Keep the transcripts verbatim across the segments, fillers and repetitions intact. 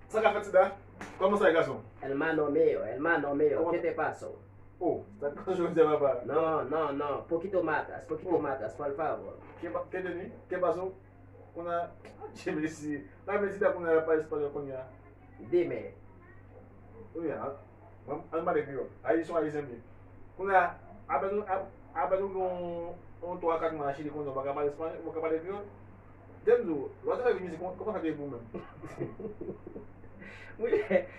Sa ka fèt, Tida? Kòman sa ye, gason? Hermano mío, hermano mío, ¿qué te pasó? Oh, sa k pase jodi a, papa? No, no, no, poquito más atrás, poquito más atrás, por favor. Ke pa- ke teni? Ke paso? Kounye a, Jemisi, la men Tida kounye a, la pale espanyòl kounye a. Dime. Kounye a, an pale kreyòl. Ayisyen, ayisyen li. Kounye a, apèn nou, apèn nou gen yon twa kat mwa Chili kounye a, ou pa ka pale espanyòl, ou pa ka pale kreyòl. Di m di w, lè w te fè vin isit, kòman sa te ye pou ou menm? Wi,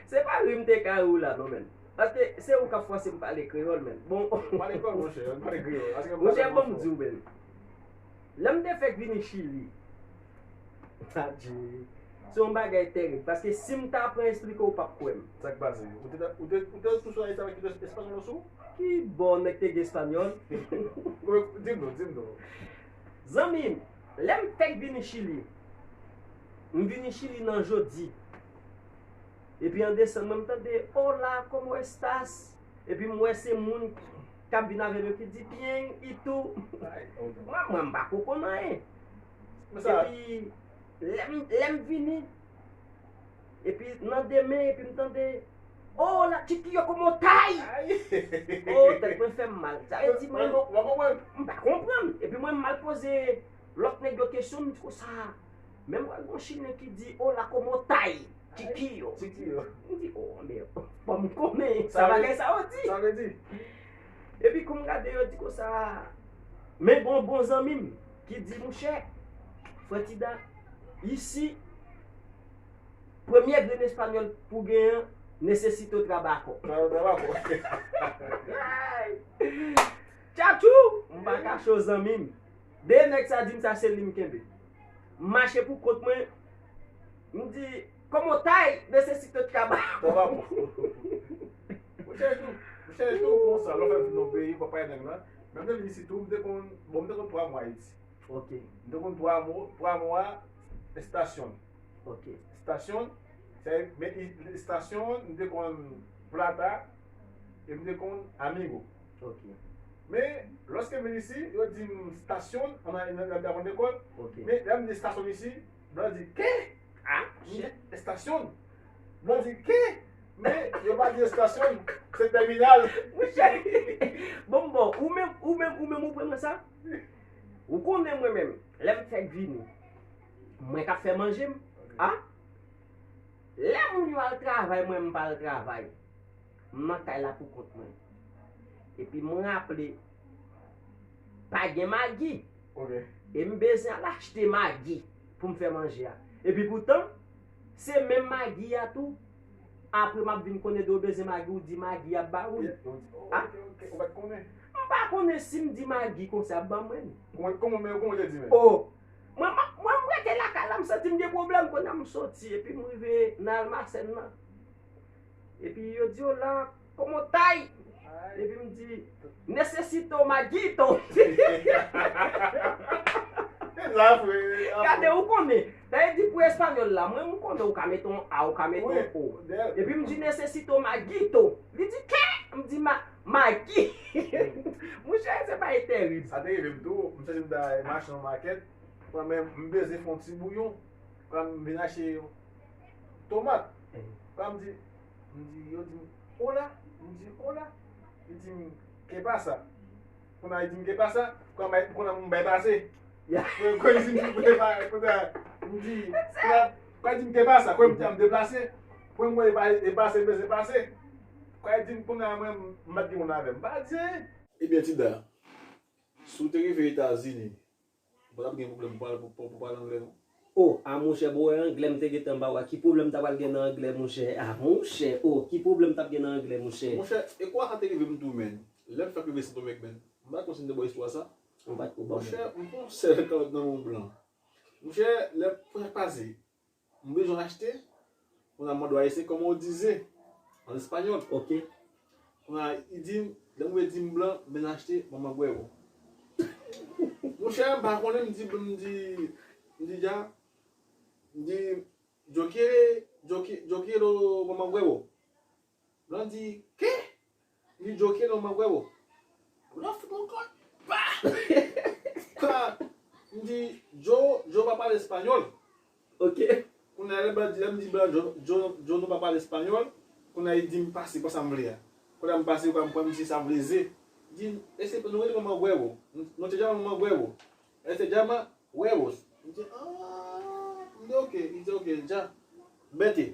se pa ri m te ka ri w la non, menn. Paske se ou k ap fòse m pale kreyòl, menn. Bon. Pale kreyòl, monchè, pale kreyòl. Monchè, bon, m di w, menn. Lè m te fèk vini Chili, adje, se yon bagay tèrib. Paske si m ta pran esplike w, ou p ap kwè m. Sa k pase? Ou te, ou te, ou te sou sou Ayiti avèk yon espanyòl sou? Ki bò nèg te gen espanyòl? Di m non, di m non. Zanmi m, lè m fèk vini Chili, m vini Chili nan jodi. Epi an desann, mwen m tande, "Hola, ¿cómo estás?" Epi m wè se moun k ap vin avè m yo ki di, "Bien, y tú?" Mwen, mwen m pa ko konn anyen. Epi, lè m, lè m vini, epi nan demen, epi m tande, "Hola, chiquillo, ¿cómo estás?" Oh, tèt mwen fè m mal. Sa vle di mwen, m pa konprann. Epi mwen, m al poze lòt nèg yo kesyon, m di konsa, menm wè gon chilyen ki di, "Hola, ¿cómo estás, chiquillo?" Chiquillo. M di, "Oh, men, bon, m konnen sa bagay sa yo di." Sa vle di? Epi kou m gade, yo di konsa, men gon bon zanmi m ki di, "Monchè, Frè Tida, isi, premye grenn espanyòl pou genyen an, necesito trabajo." Trabajo. Tchatchou! M pa kache w, zanmi m. De nèg sa di m sa, se li m kenbe. M mache pou kont mwen. M di, "¿Cómo estás? Necesito trabajo." Trabajo. Ou chèche tou, ou chèche tou konsa, lè w fè vin nan peyi, w pa pale nèg la. Menm lè m vin isit tou, m te konn, bon, m te konn twa mwa Ayiti. Ok. M te konn twa mo, twa mwa estasyon. Ok. Estasyon, se, men estasyon, m te konn plata, e m te konn amigo. Ok. Men, lòske m vin isi, yo di m estasyon, an, an, an, an lekòl. Ok. Men, lè m di estasyon isi, blan di, "Kè?" Ah, monchè. Estasyon. Blan di, "Kè?" Men, yo pa di estasyon, se tèminal. Monchè. Bon, bon, ou menm, ou menm, ou menm, ou pran sa? Ou konnen mwen menm, lè m fèk vini, mwen k ap fè manje m. Ah? Lè moun yo al travay, mwen m pa al travay. M nan kay la pou kont mwen. Epi m raple, pa gen magi. E m bezwen al achte magi pou m fè manje a. Epi poutan, se menm magi a tou. Apre m ap vin konnen de w bezwen magi, ou di magi ap ba ou l. Ah? M pa konnen si m di magi konsa ap ban mwen l. Kòman, kòman, men kòman w te di men? Oh! Mwen, mwen, mwen, m rete lakay la, m santi m gen pwoblèm. Kounye a m soti, epi m rive nan Almacén nan. Epi yo di, "Hola, ¿cómo estás?" Epi m di, "Necesito maguito." Gade, ou konnen. Sa vle di pou espanyòl la, mwen, m konnen ou ka mete yon A, ou ka mete yon O. Epi m di, "Necesito maguito." Li di, "Kè?" M di, "Ma, magi." Monchè, se bagay tèrib. Sa te rive m tou, m soti m ta mache nan makèt, mwen menm, m bezwen fè yon ti bouyon. Kwa m vin achte tomat. Kwa m di, m di, yo di m, "Hola." M di, "Hola." Li di m, "Qué pasa?" Kounye a li di m, "Qué pasa?" Kwa m bay, kounye a m bay pase. Kwa li di m, "Qué pasa?" Kounye a m di, kounye a, kwa li di m, "Qué pasa?" Kwa m di, "M deplase." Kwa m wè e pa, e pase, m bezwen pase. Kwa li di m, kounye a mwen, m pa t gen moun avè m. M pa di anyen. Ebyen, Tida, si w te rive Etazini, ou pa t ap gen pwoblèm pou pale, pou, pou, pou pale anglè, non. Oh, a monchè, bon, wè anglè m te gentan ba w a. Ki pwoblèm ta pral gen nan anglè, monchè? A monchè, oh, ki pwoblèm t ap gen nan anglè, monchè? Monchè, e kwa sa te rive m tou, menn. Lè m fèk rive Sendomeng, menn. M pa t konn si m te ba w istwa sa. Ou pa t ko ban mwen. Monchè, m pran yon sèl kalòt nan men yon blan. Monchè, lè, pou sa k pase, m bezwen achte, kounye a m mande w ayisyen, "Cómo dice?" An espanyòl. Ok. Kounye a, li di m, lè m wè di m blan, m vin achte, manman gwè w. Monchè, m pa konnen, m di, m di, m di, dja, m di, "Yo quiere, yo qui-, yo quiero manman gwè w." Blan di, "Qué?" Li di, "Yo quiero manman gwè w." Blan fout mwen kòd. Pa! Kwa, m di, "Yo, yo pa pale espanyòl." Ok. Kounye a lè blan di, lè m di blan Joe, Joe, Joe nou pa pale espanyòl, kounye a li di m pase konsa m vle a. Kounye a m pase, kounye a m pran m di sa m vle ze. Di, e se nou rele manman gwèwo. Nou te djama manman gwèwo. E se djama huevos. M di, ah, m di, ok. Li di, ok, dja. Bète.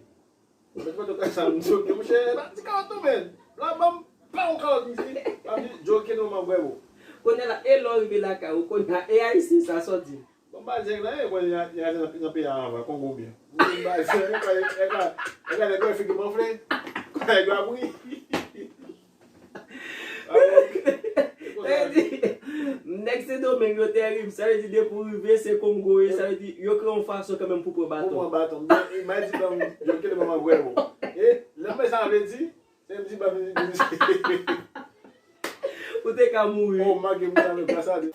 Bète pa tou ka sa, m di, ok, monchè, pa di ka tou, men. La, ban m pa yon kalòt, m di, pa di, Joe, ok, nou manman gwèwo. Kounye a la, e lè w rive lakay ou, kounye a, e ayisyen sa, sa w di? Bon, pa di la, e, bon, y a, y a nan, nan peyi a anvan, Kongo byen. Bon, pa di, e, e, e, e, e, nèg yo figi m anfle. Nèg yo ap ri. Sa vle di, nèg Sendomeng yo tèrib. Sa vle di, depi w rive, se Kongo ye. Sa vle di, yo kreye yon fason kanmenm pou pran baton. Pou pran baton. Men, men di ban m, yo kite ban m anvwe yo. E, lè m wè sa vle di, se m di ban m, ou te ka mouri. Oh, m manke m sa, men sa di.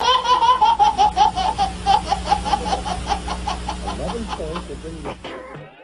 Another story to bring you.